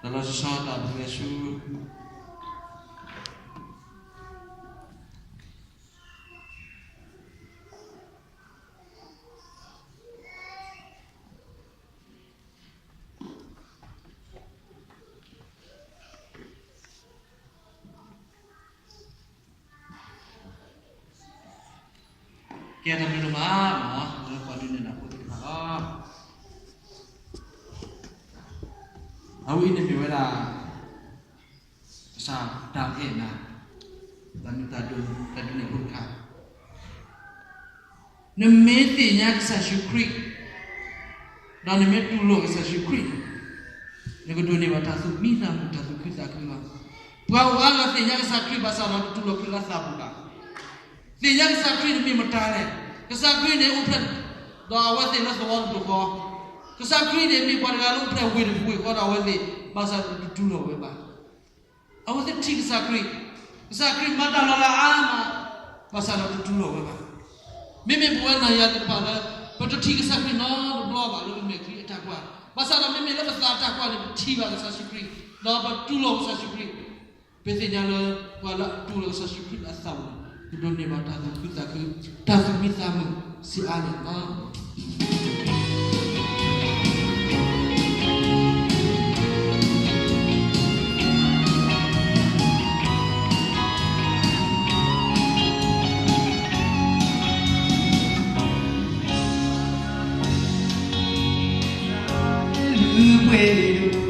တၢ်လီၤဆီဆီတၢ်ဘျုးဆူ ကဲတၢ်ဘျုးဒိၣ်မး လၢပှၤဒုးနဲၣ်တၢ်ဖိသ့ၣ်တဖၣ်လီၤ. အဝဲအံၤန့ၣ်မ့ၢ်ဝဲဒၣ် ကစၢ်တၢ်အဲၣ်နၤ တၢ်မ့ၢ်တၢ်ဒိ တၢ်ဒုးနဲၣ်ဖိတခါ နမ့ၢ်သ့ၣ်ညါကစၢ်ယ့ၣ်ၡူးခရံာ် ဒီးနမ့ၢ်တူၢ်လိာ်ကစၢ်ယ့ၣ်ၡူးခရံာ်န့ၣ် နကဒိးန့ၢ်ဘၣ်တၢ်သူၣ်မံသးမုာ် တၢ်သူၣ်ခုသးခုလီၤ. ပှၤအိၣ်အါဂၤသ့ၣ်ညါကစၢ်ခရံာ် ဘၣ်ဆၣ်ဒီးတတူၢ်လိာ်ခရံာ်လၢအသးပူၤဘၣ်. သ့ၣ်ညါကစၢ်ခရံာ်န့ၣ်မ့ၢ်မတၤလဲၣ်. ကစၢ်ခရံာ်န့ၣ်အိၣ်ဖျဲၣ် ဒီးအဝဲသ့ၣ်လၢသဝီတဘျီဃီ, ကစၢ်ခရံာ်န့ၣ်မ့ၢ်ပှၤတဂၤလၢအိၣ်ဖျဲၣ်ဝ့ၢ်တဝ့ၢ်ဃီဒီးအဝဲသ့ၣ် ဘၣ်ဆၣ်ဒီးတတူၢ်လိာ်ဝဲဘၣ်. အဝဲသ့ၣ်ထံၣ်ကစၢ်ခရံာ်, ကစၢ်ခရံာ်မၤတၢ်လီၤလးအါမး, ဘၣ်ဆၣ်ဒီးတတူၢ်လိာ်ဝဲဘၣ်. မ့မ့ၢ်ပဝဲနၤယၤသ့ၣ်တဖၣ်လၢ ပတထံၣ်ကစၢ်ခရံာ်နီတဘျီဘၣ်လၢပမဲာ်ချံအတၢ်ကွၢ်, ဘၣ်ဆၣ်ဒီးမ့မ့ၢ်လၢပသးတၢ်ကွၢ်န့ၣ် ပထံၣ်ဘၣ်ကစၢ်ယ့ၣ်ၡူးခရံာ်, ဒီးပတူၢ်လိာ်ကစၢ်ယ့ၣ်ၡူးခရံာ်, ပသ့ၣ်ညါလၢ ပှၤလၢအတူၢ်လိာ်ကစၢ်ယ့ၣ်ၡူးခရံာ်လၢအသးပူၤန့ၣ် ကဒိးန့ၢ်ဘၣ်တၢ်သူၣ်ခုသးခု, တၢ်သူၣ်မံသးမုာ်စံးအါန့ၣ်လီၤ. လူၤပှဲၤဒိၣ်